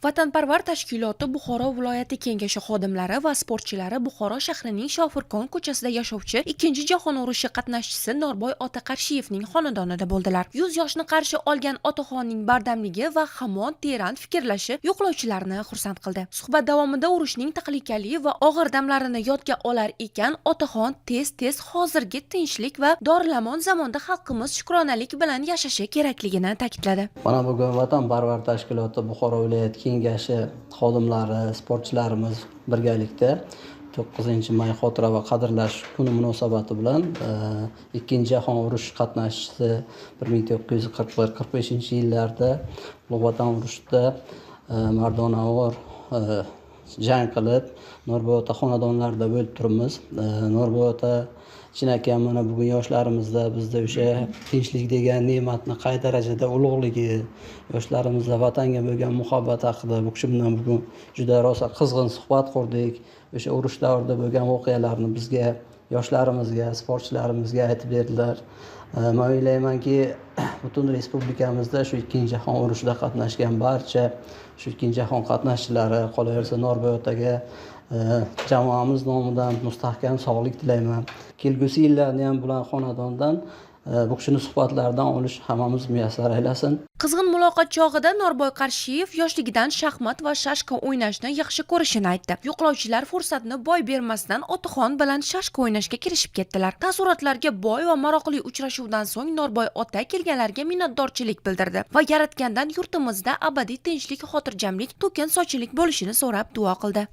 Vatanparvar tashkiloti Buxoro viloyati kengashi xodimlari va sportchilari Buxoro shahrining Shofirkon ko'chasida yashovchi Ikkinchi jahon urushi qatnashchisi Norboy ota Qarshiyevning xonadonida bo'ldilar. 100 yoshni qarshi olgan otaxonning bardamligi va hamon teran fikrlashi yo'qlovchilarni xursand qildi. Suhbat davomida urushning tahlikali va og'ir damlarini yodga olar ekan, otaxon tez-tez hozirgi tinchlik va dorilamon zamonda xalqimiz shukronalik bilan yashashi kerakligini ta'kidladi. Mana bugun Vatanparvar tashkiloti Buxoro viloyat kengashi xodimlari, sportchilarimiz birgalikda 9 may xotira va qadrlash kuni munosabati bilan Ikkinchi jahon urushi qatnashchisi, 1941-45 yillarda Ulug' Vatan urushida mardonavor jang qilib, Norboy ota xonadonlarida bo'lib turibmiz. Norboy ota chinakam mana bugun yoshlarimizda, bizda o'sha tinchlik degan ne'matni qay darajada ulug'ligi, yoshlarimizda vatanga bo'lgan muhabbat haqida bu kishi bilan bugun juda rosa qizg'in suhbat qurdik. O'sha urush davrida bo'lgan voqealarni bizga, yoshlarimizga, sportchilarimizga aytib berdilar. Man o'ylaymanki, butun respublikamizda shu Ikkinchi jahon urushida qatnashgan barcha shu Ikkinchi jahon qatnashchilari, qolaversa Norboy otaga jamoamiz nomidan mustahkam sog'lik tilayman. Kelgusi yillarni ham bular xonadondan bu kishini suhbatlaridan olish hammamiz muyassar aylasin. Qizg'in muloqot chog'ida Norboy Qarshiyev yoshligidan shaxmat va shashka o'ynashni yaxshi ko'rishini aytdi. Yo'qlovchilar fursatni boy bermasdan otaxon bilan shashka o'ynashga kirishib ketdilar. Taassurotlarga boy va maroqli uchrashuvdan so'ng Norboy ota kelganlarga minnatdorchilik bildirdi va Yaratgandan yurtimizda abadiy tinchlik, xotirjamlik, to'kin sochilik bo'lishini so'rab duo qildi.